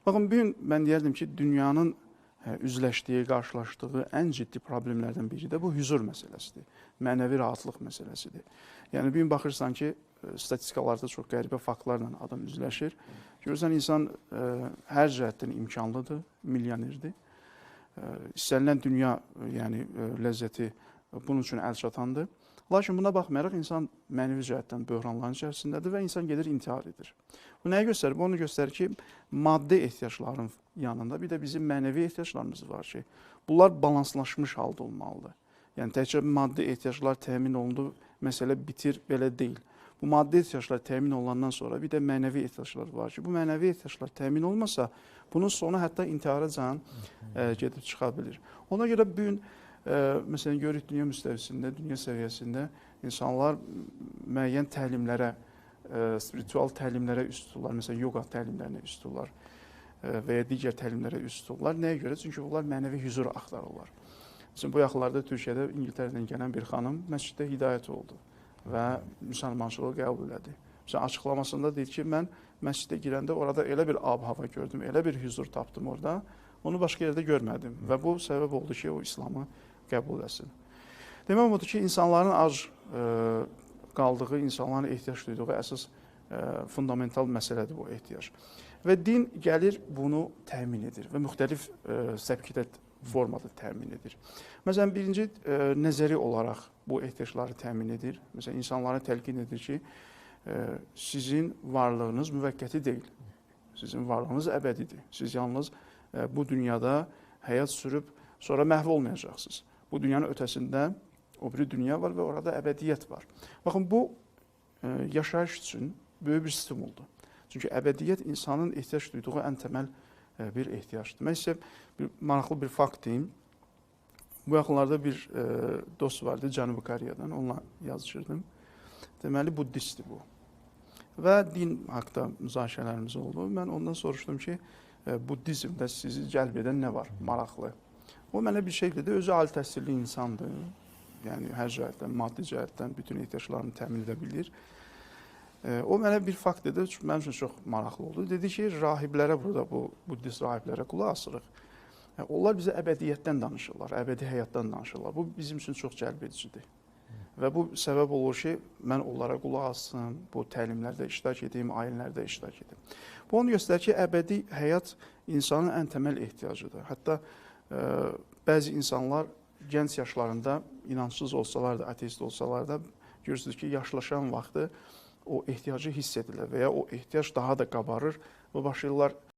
Baxın, bu gün mən deyərdim ki, dünyanın üzləşdiyi, qarşılaşdığı ən ciddi problemlərdən biri də bu hüzur məsələsidir. Mənəvi rahatlıq məsələsidir. Yəni bu gün baxırsan ki, statistikalarda çox qəribə faktlarla adam üzləşir. Görürsən insan hər cəhətdən imkanlıdır, milyonerdir. İstənilən dünya, yəni ləzzəti bunun üçün əl çatandır. Lakin buna baxmayaraq insan mənəvi cəhətdən böhranların içərisindədir və insan gedir intihar edir. Bu nəyi göstərir? Bu onu göstərir ki, maddi ehtiyacların yanında bir də bizim mənəvi ehtiyaclarımız var ki, bunlar balanslaşmış halda olmalıdır. Yəni təkcə maddi ehtiyaclar təmin olundu, məsələ bitir, belə deyil. Bu maddi ehtiyaclar təmin olunandan sonra bir də mənəvi ehtiyaclar var ki, bu mənəvi ehtiyaclar təmin olmasa, bunun sonu hətta intihara gedib çıxa bilir. Ona görə bu gün məsələn, görürük dünya müstəvisində, dünya səviyyəsində insanlar müəyyən təlimlərə, spiritual təlimlərə üst tuturlar. Məsələn, yoga təlimlərinə üst tuturlar və ya digər təlimlərə üst tuturlar. Nəyə görə? Çünki bunlar mənəvi hüzur axtarırlar. Məsələn, bu yaxınlarda Türkiyədə İngiltərədən gələn bir xanım məsciddə hidayət oldu və müsəlmançılığı qəbul elədi. Məsələn, açıqlamasında deyir ki, mən məscidə girəndə orada elə bir ab-hava gördüm, elə bir hüzur tapdım orada, onu başqa yerdə görmədim və bu səbəb oldu ki, o İslamı qəbul eləsin. Demək odur ki, insanların ac qaldığı, insanların ehtiyac duyduğu əsas fundamental məsələdir bu ehtiyac. Və din gəlir bunu təmin edir və müxtəlif səpkidə, formada təmin edir. Məsələn, birinci nəzəri olaraq bu ehtiyacları təmin edir. Məsələn, insanlara təlqin edir ki, sizin varlığınız müvəqqəti deyil. Sizin varlığınız əbədidir. Siz yalnız bu dünyada həyat sürüb sonra məhv olmayacaqsınız. Bu dünyanın ötəsində o biri dünya var və orada əbədiyyət var. Baxın, bu yaşayış üçün böyük bir stimuldur. Çünki əbədiyyət insanın ehtiyac duyduğu ən təməl bir ehtiyacdır. Mən sizə bir maraqlı bir fakt deyim. Bu yaxınlarda bir dost vardı Cənubi Koreyadan, onunla yazışırdım. Deməli, buddistdir bu. Və din haqda müzakirələrimiz oldu. Mən ondan soruşdum ki, buddizmdə sizi cəlb edən nə var maraqlı? O mənə bir şey dedi, özü ali təhsilli insandır. Yəni hər cəhətdən, maddi cəhətdən bütün ehtiyaclarını təmin edə bilir. O mənə bir fakt dedi, mənim üçün çox maraqlı oldu. Dedi ki, rahiblərə burada, bu buddist rahiblərə qulaq asırıq. Onlar bizə əbədiyyətdən danışırlar, əbədi həyatdan danışırlar. Bu bizim üçün çox cəlb edicidir. Və bu səbəb olur ki, mən onlara qulaq assım, bu təlimlərdə iştirak edim, ayinlərdə iştirak edim. Bu onu göstərir ki, əbədi həyat insanın ən təməl ehtiyacıdır. Hətta bəzi insanlar gənc yaşlarında inancsız olsalar da, ateist olsalar da, görürsünüz ki, yaşlaşan vaxtı o ehtiyacı hiss edirlər və ya o ehtiyac daha da qabarır və başlayırlar